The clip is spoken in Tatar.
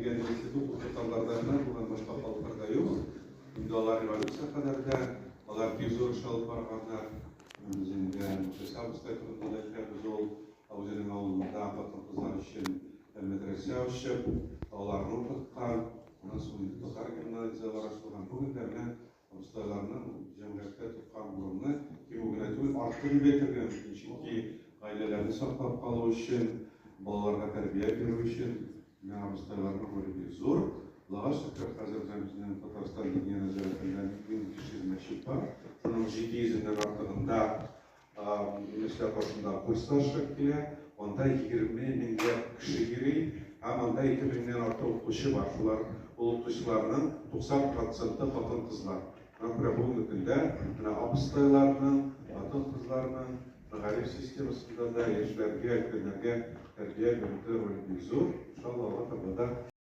Дигән институт ул татарларда гына булган, башка халыкларда юк. Инде алар революция кадәр дә, алар бик зур эш алып барганнар. Без инде Мөхлисә абыстай турында да әйтәбез, ул үзенең авылында хатын-кызлар өчен мәдрәсә ачып, аларны укыткан. Аннан соң инде татар гимназияләре ачылган. Бүген дә менә абыстайларның җәмгыятьтә тоткан урыны кимү генә түгел, артты дип әйтергә мөмкин. Чөнки гаиләләрне саклап калу өчен, балаларга тәрбия бирү өчен менә абыстайларның роле бик зур. Аллага шөкер, хәзер менә безнең Татарстан Диния нәзарәтендә 1500 мәчет бар. Шуның 700-ннән артыгында мәчетләр каршында курслар эшләп килә. Анда 20 меңләп кеше йөри һәм анда 2 меңнән артык укытучы бар. Шулар ул укытучыларның 90 проценты хатын-кызлар. Шуңа күрә бүгенге көндә менә абыстайларның, хатын-кызларның мәгариф системасында да яшьләргә, өлкәннәргә тәрбия бирүдә роле бик зур. Иншалла, алга таба да.